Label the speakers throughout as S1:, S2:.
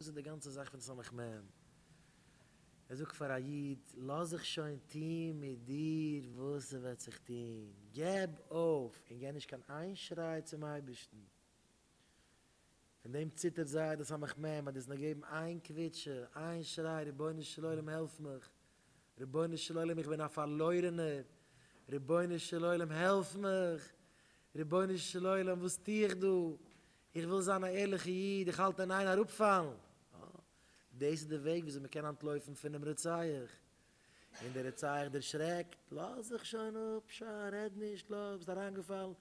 S1: דאס איז די גאנצע זאך פון סמך מם. ער זאגט פאר א איד, לאז זיך שוין טון מיט דיר וואס ס'וועט זיך טון, געב אויף און געב נישט קיין איין שריי צום אייבערשטן. פון דעם ציטערט זייער די סמך מם, אז דו וועסט נאר געבן איין קוויטשע, איין שריי, רבונו של עולם העלף מיך, רבונו של עולם איך בין א פארלוירענער, רבונו של עולם העלף מיך, רבונו של עולם וואס טו איך דא, איך וויל זיין א ערליכע איד, איך האלט אין איין אראפפאלן. אה, דאס איז די וועג וויאזוי מען קען אנטלויפן פונעם רוצח. און דער רוצח דערשרעקט, לאז זיך שוין אפ, שוין, רעד נישט, לאז, ביסט אריינגעפאלן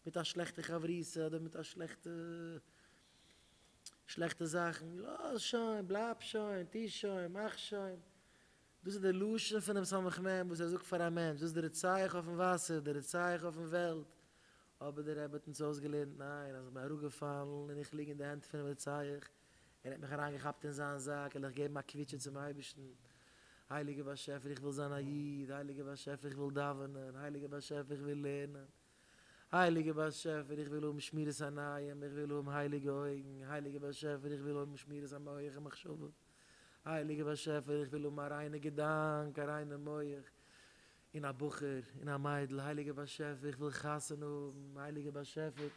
S1: מיט א שלעכטע חברותא אדער מיט א שלעכטע שלעכטע זאכן, לאז שוין, בלייב שוין, טו שוין, מאך שוין. דאס איז די לשון פונעם סמך מם וואס ער זאגט פאר א מענטש, דאס איז די רוצח אויפן וואסער, די רוצח אויפן וועלט. אבער דער רבי האט אונז אויסגעלערנט, ניין, אז איך בין אראפגעפאלן און איך ליג אין די הענט פונעם רוצח, ער האט מיך אריינגעכאפט אין זיין זאק, וועל איך געבן א קוויטשע צום אייבערשטן, הייליגער באשעפער איך וויל זיין א איד, הייליגער באשעפער איך וויל דאווענען, הייליגער באשעפער איך וויל לערנען, הייליגער באשעפער איך וויל האבן שמירת עיניים, איך וויל האבן הייליגע אויגן, הייליגער באשעפער איך וויל האבן שמירת המח און מחשבה, הייליגער באשעפער איך וויל האבן א ריינע געדאנק, א ריינע מח, און א בחור און א מיידל, הייליגער באשעפער איך וויל חתונה האבן, הייליגער באשעפער,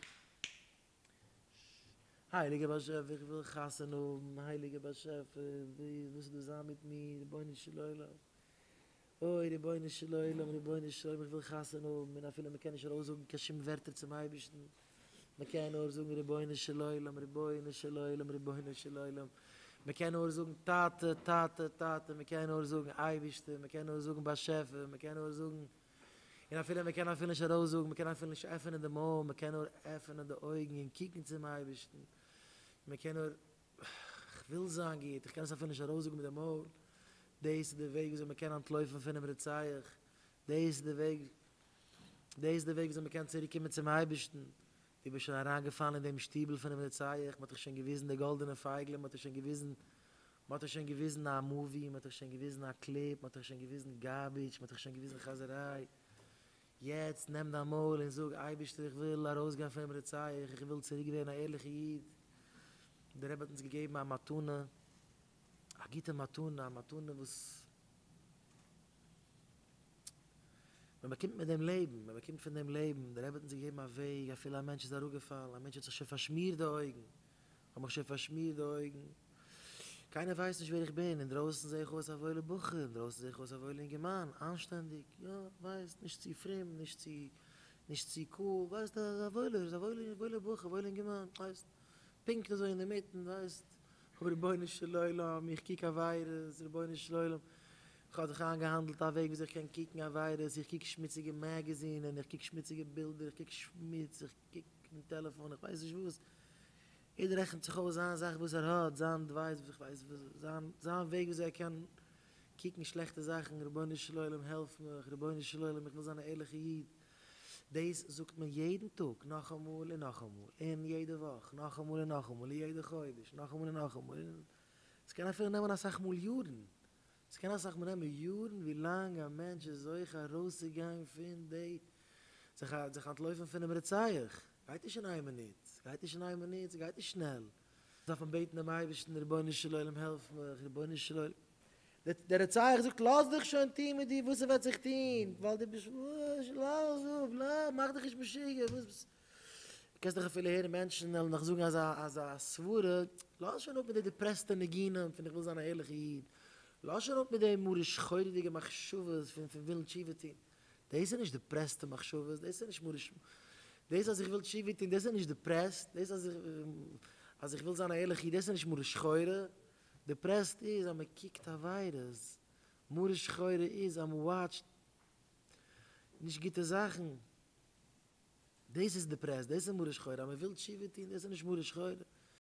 S1: הייליגער באשעפער איך וויל חתונה האבן, הייליגער באשעפער וואס איז דא זיין מיט מיר, רבונו של עולם, אוי רבונו של עולם, רבונו של עולם איך וויל חתונה האבן, און אפילו מען קען נישט ארויסזאגן קיין שום ווערטער צום אייבערשטן, מען קען נאר זאגן רבונו של עולם, רבונו של עולם, רבונו של עולם, מען קען נאר זאגן טאטע, טאטע, טאטע, מען קען נאר זאגן אייבערשטער, מען קען נאר זאגן באשעפער, מען קען נאר זאגן, און אפילו מען קען אפילו נישט ארויסזאגן, מען קען אפילו נישט עפענען די מויל, מען קען נאר עפענען די אויגן און קוקן צום אייבערשטן, מען קען נאר, איך וויל זיין גוט, איך קען עס אפילו נישט ארויסזאגן מיט די מויל, דאס איז די וועג וויאזוי מען קען אנטלויפן פונעם רוצח, דאס איז די וועג, דאס איז די וועג וויאזוי מען קען צוריק קומען צום אייבערשטן, דו ביסט שוין אריינגעפאלן אין דעם שטיבל פונעם רוצח, מען האט דיך שוין געוויזן די גאלדענע פייגלען, מען האט דיך שוין געוויזן, מען האט דיך שוין געוויזן א movie, מען האט דיך שוין געוויזן א clip, מען האט דיך שוין געוויזן garbage, מען האט דיך שוין געוויזן חזיריי, יעצט נעם דיין מויל און זאג, אייבערשטער איך וויל ארויסגיין פונעם רוצח, איך וויל צוריק ווערן א ערליכע איד, דער רבי האט אונז געגעבן א מתנה, א גוטע מתנה, א מתנה וואס. מען באקומט מיט דעם לעבן, מען באקומט פון דעם לעבן, דער רבי האט אונז געגעבן א וועג, אפילו א מענטש איז אראפגעפאלן, א מענטש האט זיך שוין פארשמירט די אויגן, איך האב מיך שוין פארשמירט די אויגן, קיינער ווייסט נישט ווער איך בין, אינדרויסן זע איך אויס א וואוילער בחור, אינדרויסן זע איך אויס א וואוילער אינגערמאן, אנשטענדיג, יא, ווייסט, נישט צו פרום, נישט צו, נישט צו cool, ווייסט, א וואוילער, א וואוילער בחור, וואוילער אינגערמאן, ווייסט, פונקט אזוי אינדערמיטן, ווייסט, אבער רבונו של עולם, איך קוק עבירות, רבונו של עולם, איך האב זיך איינגעהאנדלט א וועג וויאזוי איך קען קוקן עבירות, איך קוק שמוציגע מאגאזינען, איך קוק שמוציגע בילדער, איך קוק שמוץ, איך קוק אין טעלעפאן, איך ווייס נישט וואס. יעדער רעכנט זיך אויס זיין זאך וואס ער האט, זיין device, איך ווייס וואס, זיין זיין וועג וויאזוי ער קען קוקן שלעכטע זאכן, רבונו של עולם העלף מיך, רבונו של עולם איך וויל זיין א ערליכע איד. דאס זאגט מען יעדן טאג נאכאמאל און נאכאמאל, און יעדע וואך נאכאמאל און נאכאמאל, און יעדע חודש נאכאמאל און נאכאמאל, און עס קען אפילו נעמען אסאך מאל יארן, עס קען אסאך מאל נעמען יארן ווי לאנג א מענטש איז זוכה ארויסצוגיין פון די, זיך זיך אנטלויפן פונעם רוצח, גייט נישט אין איין מינוט, ס'גייט נישט אין איין מינוט, ס'גייט נישט שנעל. דארף מען בעטן דעם אייבערשטן, רבונו של עולם העלף מיך, רבונו של עולם. דער רוצח זאגט לאז דיך שוין טון מיט דיר וואס ס'וועט זיך טון, ווייל דו ביסט וואס, לאז אפ, לאז, מאך דיך נישט משוגע, וואס ביסט, קענסט דאך אפילו הערן מענטשן וועלן דאך זאגן אזא אזא סברה, לאז שוין אפ מיט די depressed ע ניגונים פון איך וויל זיין א ערליכע איד, לאז שוין אפ מיט די מרה שחורה'דיגע מחשבות פון פון ווילן תשובה טון, דאס איז נישט depressed ע מחשבות, דאס איז נישט מרה ש, דאס אז איך וויל תשובה טון דאס איז נישט depressed, דאס אז איך אז איך וויל זיין א ערליכע איד דאס איז נישט מרה שחורה. depressed איז אז מען קוקט עבירות, מרה שחורה איז אז מען watch ט נישט גוטע זאכן, דאס איז depressed, דאס איז מרה שחורה, אז מען וויל תשובה טון דאס איז נישט מרה שחורה.